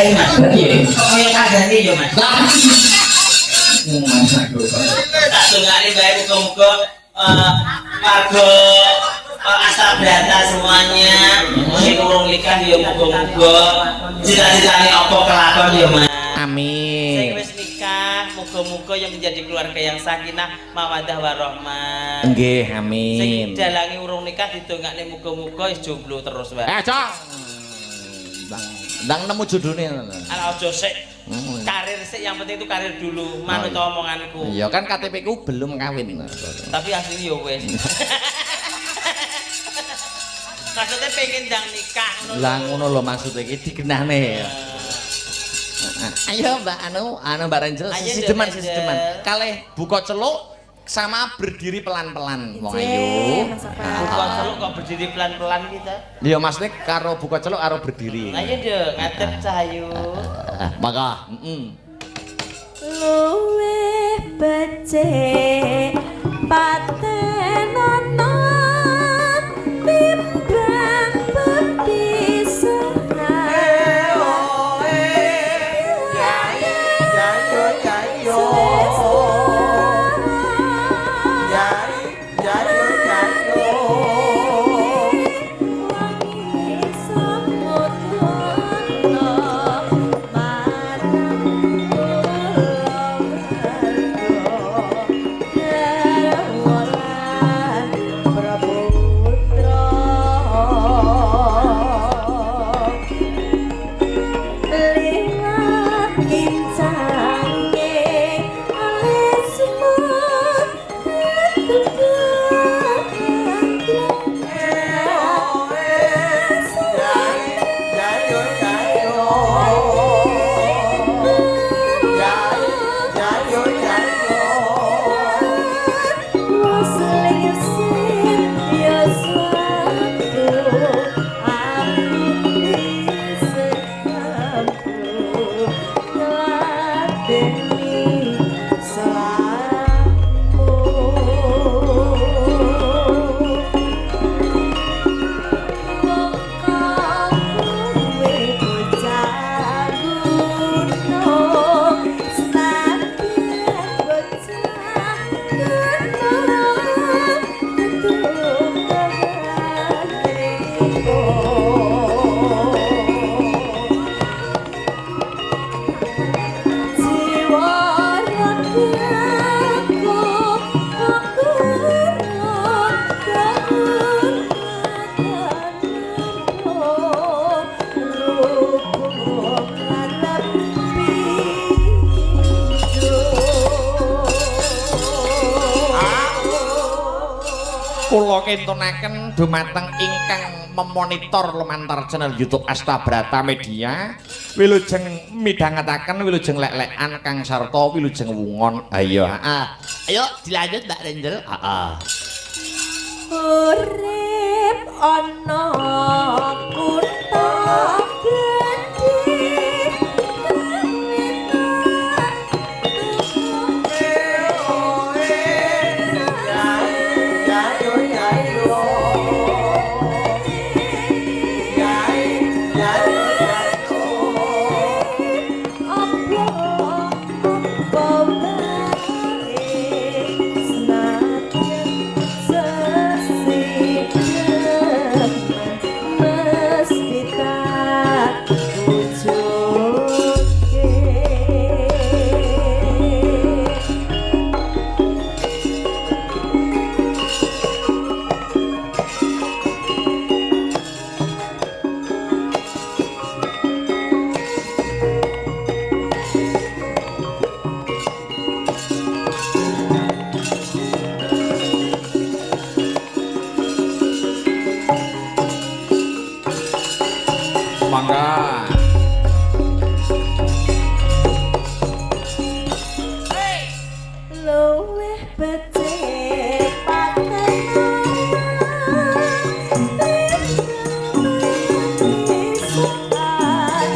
Kae, Mas. Piye? Kok kaya kandhane ya, Mas. Mas aku. Tak dongakne bae muga-muga warga Astabrata semuanya sing urung nikah ya muga-muga cita-citane apa kelakon ya, Mas. Sing Amin. wis nikah muga-muga yang menjadi keluarga yang sakinah mawaddah warahmah. Nggih, Sing amin. dalange urung nikah didongakne muga-muga wis jomblo terus, Mbak. Eh, Cok. Ndang, ndang nemu jodone. Ala aja sik. Karir sik, yang penting itu karir dulu, manut Oh, iya. omonganku. Iya kan KTP ku belum kawin. Tapi aslinya ya wis. Maksudnya pengen ndang nikah ngono. Lah ngono lho maksud iki digenahne. Ayo Mbak anu, anu Mbak Angel, Ayo, sisideman Nduk sisideman. Angel. Kalih buka celuk sama berdiri pelan-pelan wong Ije, ayu. Mas Afan. Buka celuk kok berdiri pelan-pelan kita. Iya maksudnya karo buka celuk karo berdiri. Ayo nduk, ngadep cahayu. Maka, heeh. Luwih becik patenono timbang pepisahan. Liwat kincange alismu. Kula kintunaken dumateng ingkang memonitor lumantar channel YouTube Astabrata Media. Wilujeng midhangetaken, wilujeng lek-lekan kang sarta wilujeng wungon. Ayo, heeh. Ayo dilanjut Mbak Angel. Heeh. Urip ana kutha gedhe. Apa wae senajan sesideman mesti tak wujudke. Mangga. Luwih becik patenono timbang pisahan.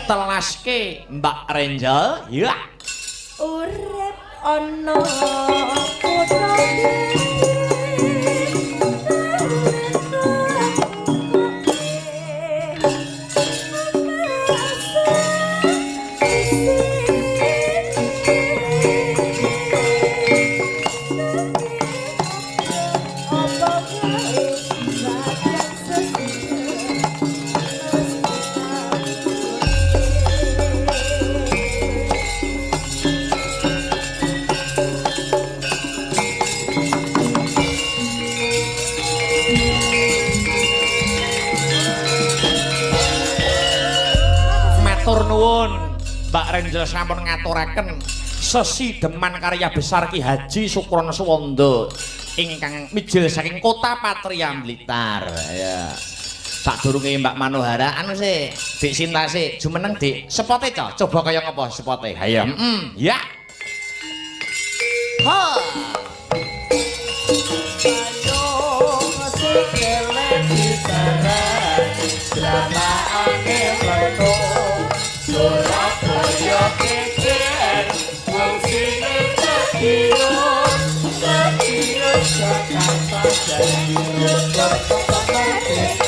Telaske Mbak Renjel. Ya. Urip ana kutha Matur nuwun Mbak Renjel sampun ngaturaken sesideman karya besar Ki Haji Sukron Suwondo ingkang mijil saking Kota Patria Blitar. Ya. Sadurunge Mbak Manohara anu sih, Dik Sinta sih, jumeneng Dik. Sepote co, coba kaya ngapa sepote? Ayo. Heeh, ya. Ha. Jakarta